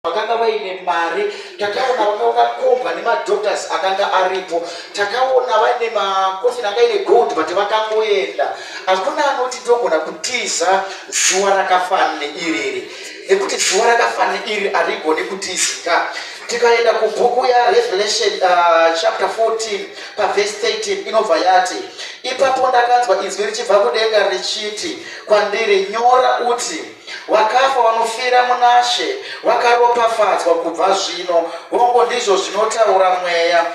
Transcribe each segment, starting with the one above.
Vakanga vaine mari, takaona vanga vakakombwa nemadoctors akanga aripo, takaona vaine makofini anga aine gold, but vakangoenda. Hakuna anoti ndogona kutiza zuva rakafanana neiriri, nekuti zuva rakafanana neiri harigoni kutizika. Tikaenda kubhuku yaRevelation chapter 14 pavhesi 13 inobva yati, ipapo ndakanzwa inzwi richibva kudenga richiti kwandiri, nyora uti, Vakafa vanofira munaShe vakaropafadzwa kubva zvino. Hongu, ndizvo zvinotaura Mweya.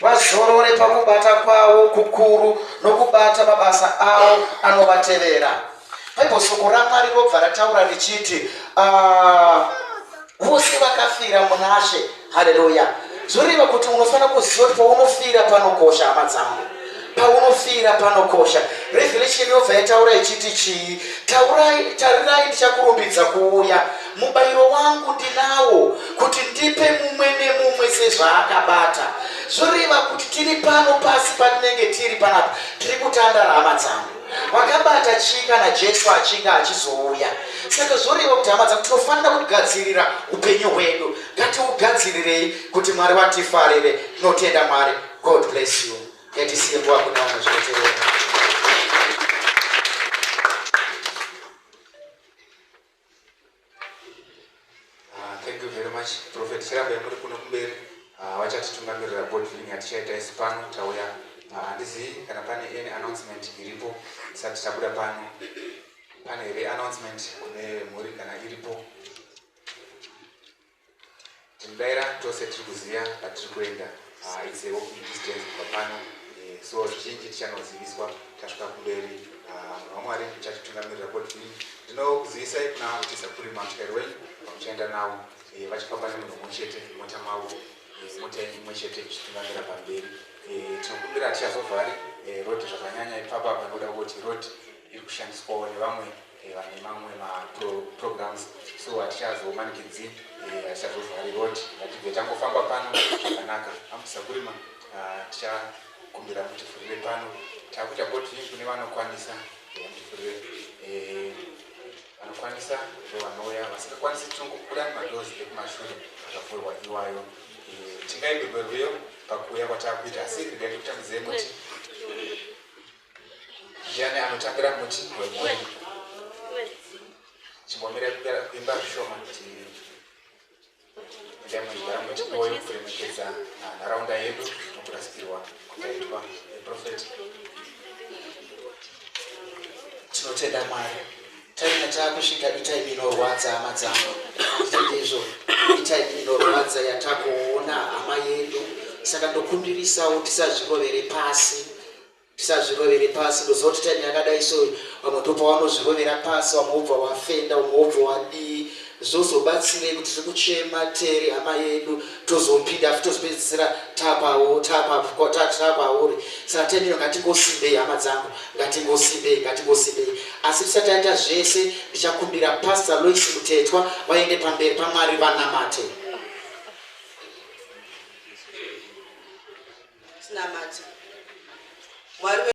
Vazorore pakubata kwavo kukuru nokubata mabasa avo anovatevera. Bible soko raMwari robva rataura richiti vose vakafira munaShe. Haleluya. Zvoreva kuti unofanira kuziva kuti paunofira panokosha, hama dzangu. Paunofira panokosha. Revelation yobva yataura ichiti chii? Taurai, tarirai ndichakurumbidza kuuya. Mubayiro wangu ndinawo kuti ndipe mumwe nemumwe sezvaakabata. Zvoreva kuti tiri pano pasi patinenge tiri panapa, tiri kutandara, hama dzangu. Wakabata chii kana Jesu achinge achizouya? Saka zvoreva kuti hama dzangu tinofanira kugadzirira upenyu hwedu. Ngatiugadzirirei kuti Mwari vatifarire. Tinotenda Mwari. God bless you. Ngatisiye nguva kuna vamwe zvinotevera. Thank you very much Prophet. Chirambai muri kuno kumberi. Vachatitungamirira board viewing yatichaita isu pano tauya. Handizivi kana pane any announcement iripo tisati tabuda pano. Pane here announcement kune mhuri kana iripo? Tinodaira tose tiri kuziva patiri kuenda. It's a walking distance kubva pano. So zvizhinji tichanoziviswa tasvika kumberi. Munhu waMwari uchatitungamirira board viewing. Ndinokuzivisai kuna Mutisa Kurima mutyairi wenyu vamuchaenda navo. Vachifamba nemunhu mumwe chete mumota mavo. Mota yenyu imwe chete ichitungamira pamberi. Tinokumbira hatichazovhari road zvakanyanya ipapa panoda kuti road iri kushandiswawo nevamwe vane mamwe maprograms, so hatichazomanikidzi, hatichazovhari road, ngatibve tangofamba pano zvakanaka. Amusa Kurima, tichakumbira mutifurire pano takuita board viewing kune vanokwanisa. Mutifurire, vanokwanisa ndo vanouya, vasingakwanisi tinongobuda nemadoors ekumashure akavhurwa iwayo. Tingaimbe rwiyo pakuuya kwatakuita, asi regai ndikutambidzei muti. Ndiani anotambira muti wemhuri? Chimbomira kuimba zvishoma endai muchigara muti iwoyo kuremekedza nharaunda yedu nokurasikirwa kwataitwa neprofeti. Tinotenda Mwari. Taina takusvika itaimi inorwadza, hama dzangu. Ndizvo itaimi inorwadza yatakuona hama yedu, saka ndokumbirisawo tisazvirovere pasi, tisazvirovere pasi. Ndoziva kuti time yakadai so vamwe ndopavanozvirovera pasi, vamwe wobva wafenda, vamwe wobva wadii. Zvozobatsirei kuti tiri kuchema teri hama yedu, tozopinda futi tozopedzisira tapauri? Saka time ino ngatingosimbei, hama dzangu, ngatingosimbei, ngatingosimbei. Asi tisati taita zvese, ndichakumbira Pastor Lois Mutetwa vaende pamberi paMwari vanamate. Tinamate. Mwari.